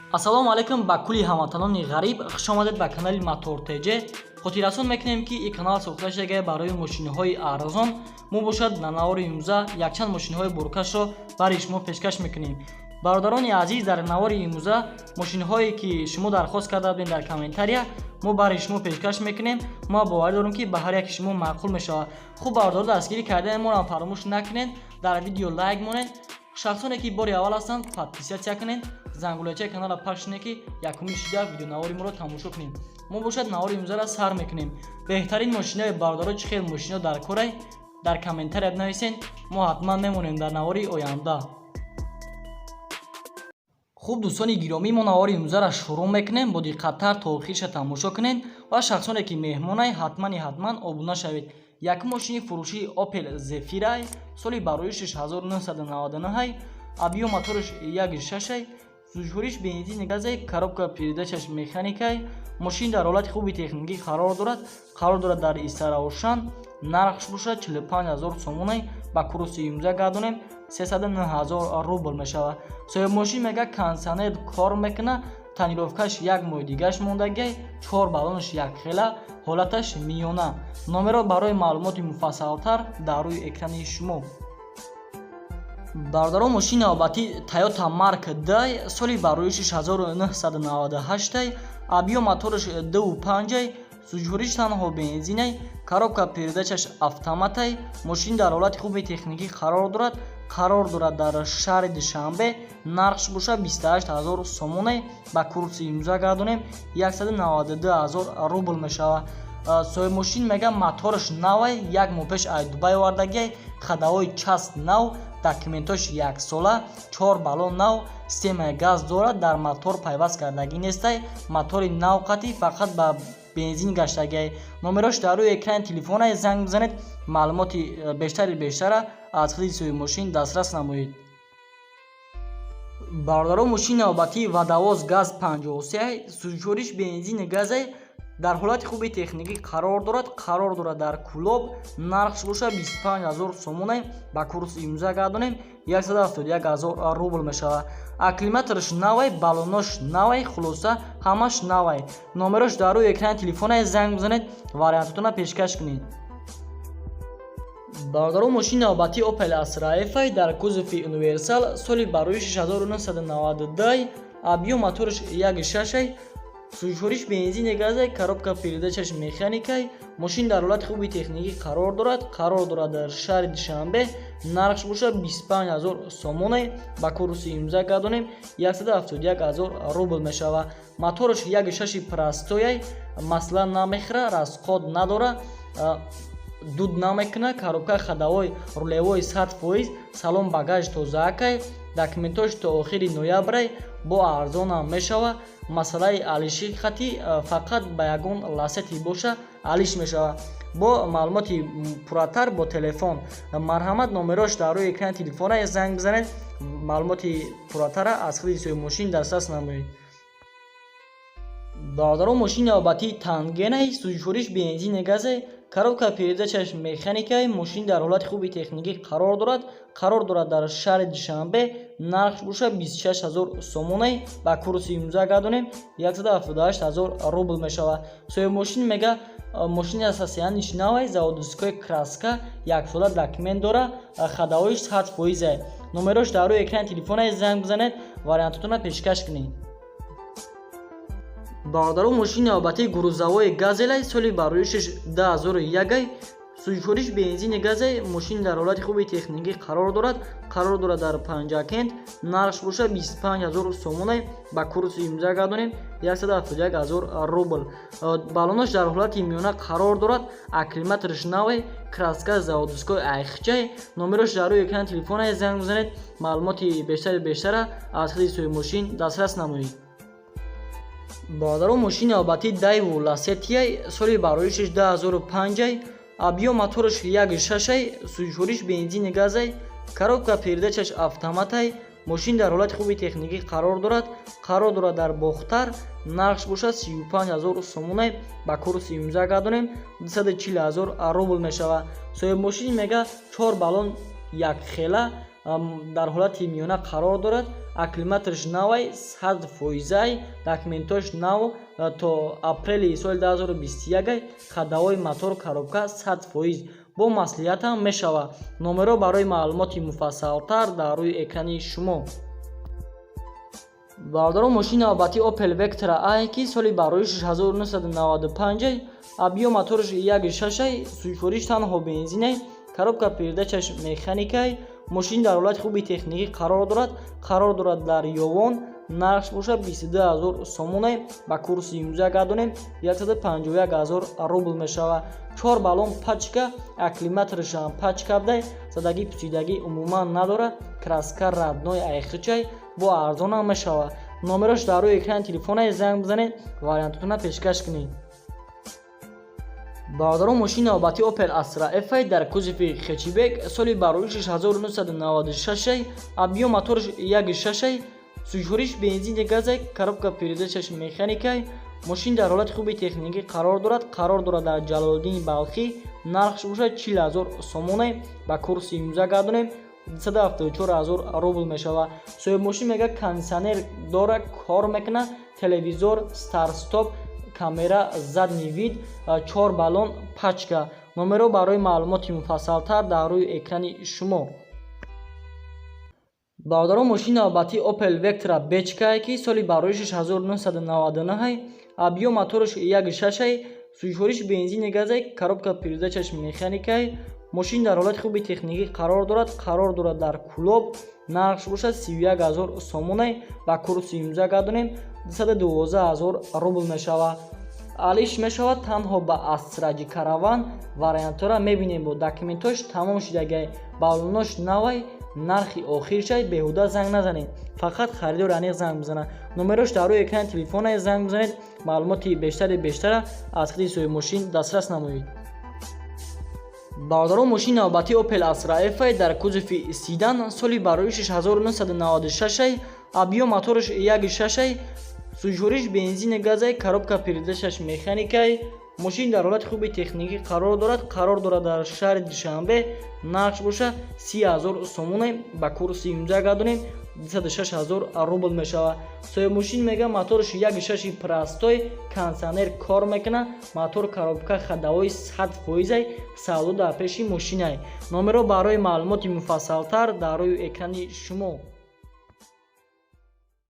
Ассалому алайкум ба кулли ҳамватанони ғариб. Хушомадед ба канали Мотор ТЖ. Хотиррасон мекунем, ки ин канал сохта шудагае барои мошиниҳои арзон. Мо бошад, дар навори имрӯза якчанд мошиниҳои боркашро барои шумо пешкаш мекунем. Бародарони азиз, дар навори имрӯза мошиниҳое, ки шумо дархост карда будем дар комментария, мо барои шумо пешкаш мекунем. Мо боварӣ дорем, ки ба ҳар яки шумо маъқул мешавад. Хуб, бародаро, дастгирӣ кардани моро фаромӯш накунед, дар видео лайк монед. Шахсоне, ки бори аввал ҳастанд, подписаться кунед, зангулачаи каналро пахш кунед, ки якумин шида видеонавори моро тамошо кунем. Мо бошад, навори имрӯзаро сар мекунем. Беҳтарин мошинаи, бародаро, чӣ хел мошино дар корай, дар комментария бинависед, мо ҳатман мемонем дар навори оянда. Хуб, дӯстони гиромӣ, мо навори имрӯзаро шурӯъ мекунем. Бо диққаттар то охирша тамошо кунед ва шахсоне, ки меҳмонай, ҳатмани ҳатман обуна шавед. Якум мошини фурӯшии Opel Zafira, соли бароишиш 1999, объём мотораш 1,6, сӯзишвориш бензини газай, коробка передачаш механикай. Мошин дар ҳолати хуби техникӣ қарор дорад, қарор дорад дар Истаравшан. Нархш бошад 45 000 сомонай, ба курси имрӯза гардонем, 309 000 рубл мешавад. Соҳибмошин мега, кондитсионер кор мекуна, тонировкаш як моҳи дигаш мондагиай, чор баллонаш якхела, ҳолаташ миёна. Номеро барои маълумоти муфассалтар дар рӯи экрани шумо. Бародарон, мошини навбатӣ Toyota Mark II, соли бароишиш 1998, объём мотораш 2,5, сӯзишвориш танҳо бензинай, коробка передачаш автоматай. Мошин дар ҳолати хуби техникӣ қарор дорад, қарор дорад дар шаҳри Душанбе. Нархш бошад 28 000 сомонай, ба курси имрӯза гардонем, 192 000 рубл мешавад. Соҳибмошин мега, мотораш навай, як моҳ пеш ай Дубай овардагиай, ходовой часть нав, документош яксола, чор баллон нав, системаи газ дорад, дар мотор пайваст кардагӣ нестай, мотори нав қатӣ, фақат ба бензин гаштагиай. Номерош дар рӯи экрани телефонай, занг бизанед, маълумоти бештари бештара аз худи соҳибмошин дастрас намоед. Бародарон, мошини навбатии Водовоз ГАЗ 53, сӯзишвориш бензини газай, дар ҳолати хуби техникӣ қарор дорад, қарор дорад дар Кӯлоб. Нархш бошад 25 000 сомонай, ба курси имрӯза гардонем, 171 000 рубл мешавад. Аккумулятораш навай, баллонош навай, хулоса, ҳамаш навай. Номерош дар рӯи экрани телефонай, занг бизанед, вариантотона пешкаш кунед. Бародарон, мошини навбатии Opel Astra F дар кузови универсал, соли барои 1992, объём мотораш 1,6, сӯзишвориш бензини газай, коробка передачаш механикай. Мошин дар ҳолати хуби техникӣ қарор дорад, қарор дорад дар шаҳри Душанбе. Нархш бошад 25 000 сомонай, ба курси имрӯза гардонем, 171 000 рубл мешавад. Мотораш 1,6 простояй, масла намехӯра, расход надора, дуд намекуна, коробка ходовой рулевой 100%, салон багаж тозаакай, документош то охири ноябрай, бо арзонам мешава. Масъалаи алиши хати фақат ба ягон Ласети боша алиш мешава. Бо маълумоти пурратар бо телефон марҳамат, номерош дар рӯи экрани телефона, занг бизанед, маълумоти пурратара аз худи соҳибмошин дастрас намоед. Бародарон, мошини навбатии Тангенай, сӯзишвориш бензини газай, коробка передачаш механикай. Мошин дар ҳолати хуби техникӣ қарор дорад, қарор дорад дар шаҳри Душанбе. Нархш бошад 26 000 сомонай, ба курси имрӯза гардонем, 178 000 рубл мешавад. Соҳибмошин мега, мошини асасияниш навай, заводской краска, яксола документ дора, ходовоиш 100%. Номерош дар рӯи экрани телефонай, занг бизанед, вариантотона пешкаш кунед. Бародарон, мошини навбатии грузовой Газелай, соли бароишиш 2001, сӯзишвориш бензини газай. Мошин дар ҳолати хуби техникӣ қарор дорад, қарор дорад дар Панҷакент. Нархш бошад 25 000 сомонай, ба курси имрӯза гардонем, 171 000 рубл. Баллонаш дар ҳолати миёна қарор дорад, аккумулятораш навай, краска заводской айхчай. Номерош дар рӯи экрани телефонай, занг бизанед, маълумоти бештари бештара аз худи соҳибмошин дастрас намоед. Бародарон, мошини навбатии Дайву Ласетияй, соли бароишиш 2005, объём мотораш 1,6, сӯзишвориш бензини газай, коробка передачаш автоматай. Мошин дар ҳолати хуби техникӣ қарор дорад, қарор дорад дар Бохтар. Нархш бошад 35 000 сомонай, ба курси имрӯза гардонем, 240 000 рубл мешавад. Соҳибмошин мега, чор баллон якхела. Дар ҳолати миёна қарор дорад. Аккумуляторш навай, 100 фоизай, документош нав, то апрели соли 2021. Ходовой, мотор, коробка 100%. Бо маслиҳатам мешавад. Номерҳо барои маълумоти муфассалтар дар рӯи экрани шумо. Бародарон, мошини навбатӣ Opel Vectra A, ки соли барои 1995, объём моторш 1.6, сӯзишвориш танҳо бензинай, коробка передачаш механикай. Мошин дар ҳолати хуби техникӣ қарор дорад. Қарор дорад дар Ёвон. Нархш бошад 22 ҳазор сомонай. Ба курси имрӯза гардонем, 151 ҳазор рубл мешавад. Чор баллон пачка, аккумуляторшам пачка будай, задагӣ пусидагӣ умуман надорад. Краска родной айхичай. Бо арзонам мешавад. Номерош дар рӯи экрани телефонай, занг бизанед, вариантотона пешкаш кунед. Бародарон, мошини навбатӣ Opel Astra F дар кузови хэтчбек, соли барои 1996, объём моторш 1.6, сӯзишвориш бензини газай, коробка передачаш механикай. Мошин дар ҳолати хуби техникӣ қарор дорад. Қарор дорад дар Ҷалолиддини Балхӣ. Нархш бошад 40 ҳазор сомонай. Ба курси имрӯза гардонем, 274 ҳазор рубл мешавад. Соҳибмошин мегӯяд, кондитсионер дора, кор мекунад, телевизор, старт-стоп, камера задний вид, чор баллон пачка. Номерҳо барои маълумоти муфассалтар дар рӯи экрани шумо. Бародарон, мошини навбатӣ Opel Vectra Бечкае, ки соли барои 1999, объём моторш 1.6, сӯзишвориш бензини газай, коробка передачаш механикай. Мошин дар ҳолати хуби техникӣ қарор дорад. Қарор дорад дар Кӯлоб. Нархш бошад 31 ҳазор сомонай. Ба курси имрӯза гардонем, 212 ҳазор рубл мешавад. Алиш мешавад танҳо ба Астра Ҷи Караван. Вариантҳоро мебинем. Бо документҳош тамом шудагай, баллонош навай. Нархи охиршай. Беҳуда занг назанед, фақат харидори аниқ занг бизанад. Номерош дар рӯи экрани телефонае, занг бизанед, маълумоти бештари бештара аз худи соҳибмошин дастрас намоед. Бародарон, мошини навбатӣ Opel Astra F дар кузови седан, соли барои 1996, объём моторш 1.6, сӯзишвориш бензини газай, коробка передачаш механикай. Мошин дар ҳолати хуби техникӣ қарор дорад. Қарор дорад дар шаҳри Душанбе. Нархш бошад 30 ҳазор сомонай. Ба курси имрӯза гардонем, 206 ҳазор рубл мешавад. Соҳибмошин мегӯяд, моторш 1.6 простой, кондитсионер кор мекунад, мотор, коробка, ходовой 100 фоизай, савдо дар пеши мошинай. Номерҳо барои маълумоти муфассалтар дар рӯи экрани шумо.